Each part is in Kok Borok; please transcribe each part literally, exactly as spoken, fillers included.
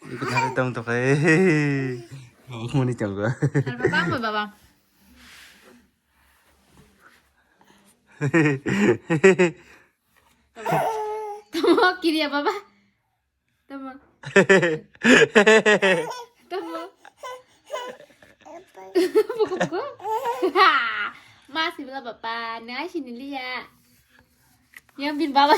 Iko thari tong tong khe. Muni tong khe. Baba, baba. Tamo kiriya baba. Tamo. Tamo. Buku, buku. Masih bela bapa, nasi nilia. Yang bin baba.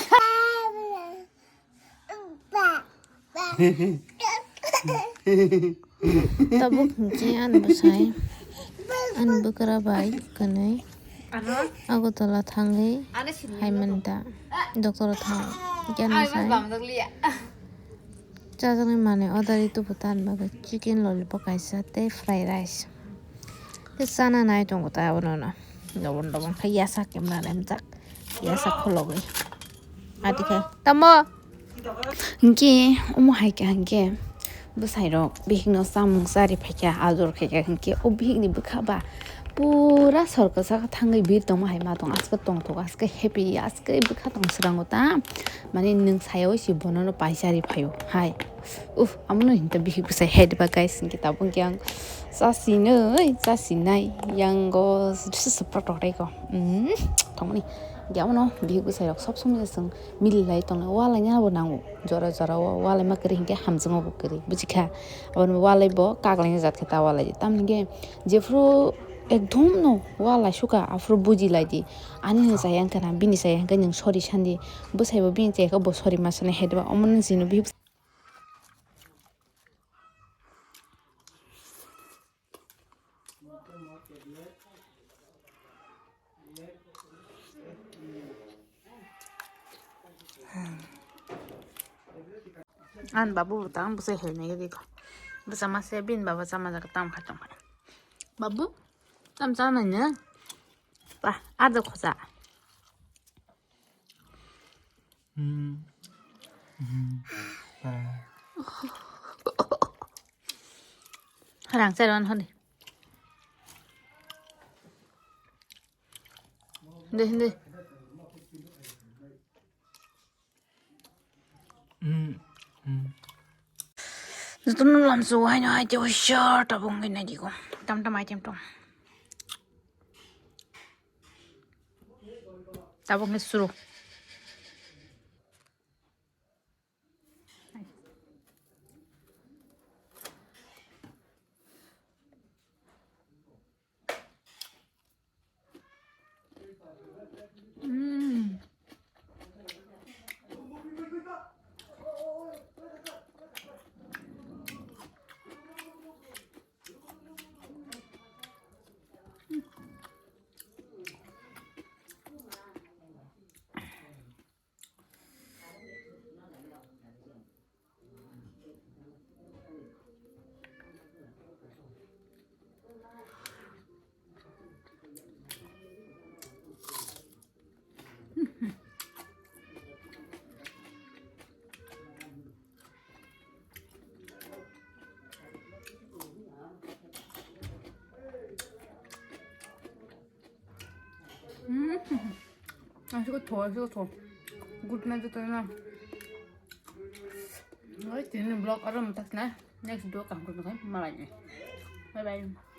Tabuk hwnkhe ani bwsai ani bwkra bai kwnwi Agartala thangwi haimanta doctor o thang khe ani bwsai chajaknai manwi order ri tubu ta ani bagwi chicken lollipop kaisa tei fried rice tei chana nai tongo ta abono dobon dobon khe yasa camera lemjak yasa khologwi ati khe tamo. Hingke omo hai kha hingke bwsai rok bihik no chamung chari phaikha ajor khaikha hingke o bihik ni bwkha ba pura sor kwchak thangwi bir tongma hai ma tong aske tongthok aske happy aske bwkha tong swrango ta mani nwng saya oi si bono no pai chari phaio hai uff amo no hinta bihik bwsai hai ba guys hingke tabuk hingke ang chasinoi chasinai yango super tok tei ko tongmani hingke amo no bihik bwsai rok sob somoi chwng. Mili lai tongo, walai nabo nango, jora jora o walai ma kwrwi hinkhe hamjakma bo kwrwi, bujikha? Aboni walai bo kaklaina jat khe ta walai di, tamni hinkhe jephru ekdom no walai sukha, aphuru buji lai di, ani no chaya wngkha na, bini chaya hinkhe nwng sorry sandi, bwsai bo bini chaya khe bo sorry ma sanai hai diba, omo no chini bihik. An babu bo tang bwsai helmegedi ko. Bwsa mase bin baba chama jaga tam kha tong kha. Babu tam cha nai ne. Pa ada khosa. Hmm. Hmm. Ah. Harang chai ron honi. Hindi, hindi. Hmm. Hmm. Jotono lamso hai no hai te hoisha tabung nai di ko. Tam tam item tong. Tabuk ni suru. Mm. Hmm. Asiko tho, asiko tho. Good na joto na. Oi, tini vlog aro matak na. Next vlog kaham ko na malai. Bye bye.